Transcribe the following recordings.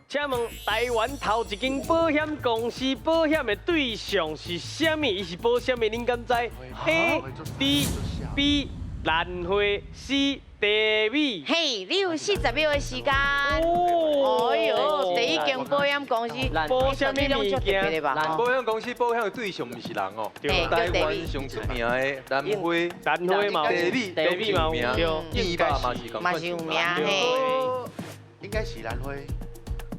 請問台灣頭一間保險公司保險的對象是啥物？伊是保啥物？恁敢知？A、豬、B、蘭花、C、茶米。嘿，你有40秒的時間。哦。哎呦，第一間保險公司保啥物物件？保險公司保險的對象毋是人哦。台灣上出名的蘭花，蘭花嘛，茶米，茶米嘛有，對，嘛是嘛是有名嘿。應該是蘭花。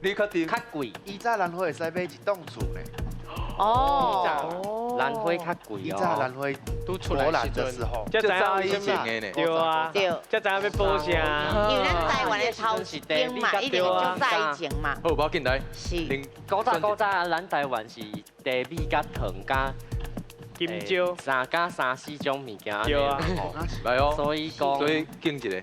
你確定？較貴。以早蘭花會使買一棟厝呢。哦。蘭花較貴哦。以早蘭花都出來的時候，才知影以前的呢。對啊。對。才知影欲保啥。因為咱台灣的頭一間嘛，一定足早以前嘛。好，無要緊來。是。古早古早，咱台灣是茶米佮糖佮金蕉，三加三四種物件。對啊。來哦。所以講。所以揀一个。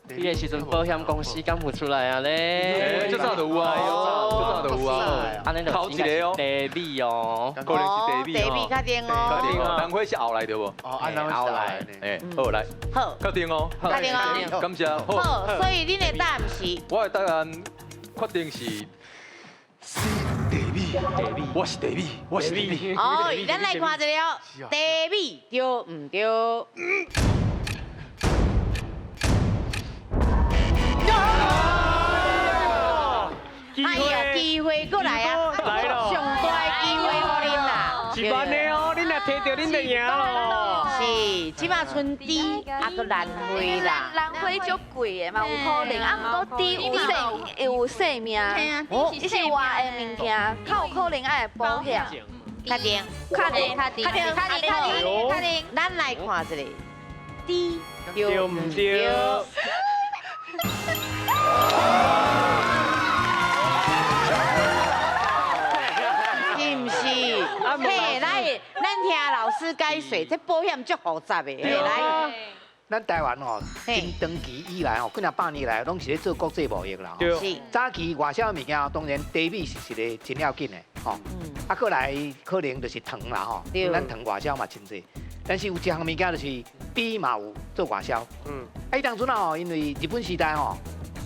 彼个時陣保險公司敢有出來啊咧？這早就有啊，這早就有啊。按呢頭一个哦，茶米哦，可能是茶米。茶米確定哦。確定哦，蘭花是後來對無？哦，蘭花是後來。哎，好來。好。確定哦。確定哦。感謝。好，所以恁的答案是？我的答案確定是 C 茶米。茶米。我是茶米，我是茶米。哦，咱來看一下，茶米對毋對？哎呀，機會閣來啊！來咯！上大的機會予恁啦！是按呢哦，恁若提著恁就贏咯。是，這馬賰豬啊，閣蘭花啦。蘭花足貴的嘛，有可能啊，毋過豬有生有生命，伊是活的物件，較有可能愛保險。確定，確定，確定，確定，確定，確定。咱來看一下，豬對毋對？是毋是？嘿，來，咱聽老師解說，這保險足複雜的。來，咱台灣吼，真長期以來吼，幾若百年來，攏是咧做國際貿易啦。是。早期外銷物件，當然茶米是一个真要緊的，吼。啊，過來可能就是糖啦，吼。咱糖外銷嘛真濟，但是有一項物件就是豬嘛有做外銷。啊，彼當陣啊吼，因為日本時代吼，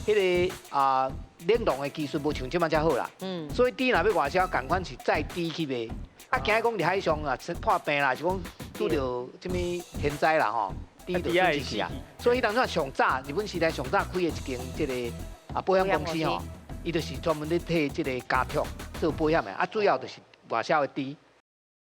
彼个啊冷凍的技術無像這擺遮好啦。所以豬若欲外銷，仝款是載豬去賣。啊，驚講佇海上啊破病啦，是講拄著啥物天災啦吼，豬就損失去啊。所以彼當陣上早日本時代上早開的一間這个啊保險公司吼，伊就是專門咧替這个家畜做保險的，啊主要就是外銷的豬。